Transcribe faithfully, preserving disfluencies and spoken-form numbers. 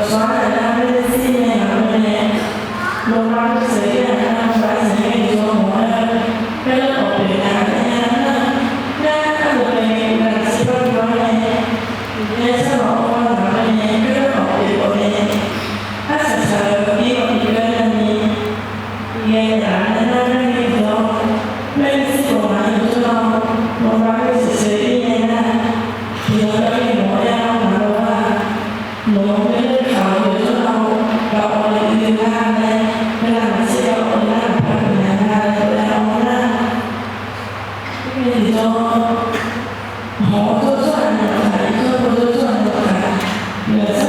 Sawr-aer nar, Mersey nae ngaq-anr nae, nawmaf-anr sheuqghae-a nar, nawmaf-anr sheuqghae-eu jawr mawf-aer, Gardanr khawf pyeuf nya-a nar, nar arlawq bae-a lafsir bar bi-awr nae, Miqyaer sharlawq-anr ghawrmawr-eu ngaq-anr nae Gardanr khawf pyeuf khawf nae, arsaq saq-eu ir-awr tiqkeuv-aer navni, Miqyaer naeqlaf-eu nar, Mersey-anr, Mersey-anr sheuqghae-eu jawr nar, nawmaf-anr sheuqghae-ir nae nar, tiqnan gardanr mawf-aer-awr maqloq-a. Nawq-euq maernmr kaq-eu yawqjawr nar-awr, gaq-awq le uiq-eu nga laer, guiqlanq maqtser gaq-awq nar, laqpar guiqlanq nga laer dawv-aer-awr nar, Miqyaer tiqjawr, hawq-awr jawr tsawrhaq nae maqkaq, irkanr-anr jawr tsawrhaq nae maqkaq, yawqha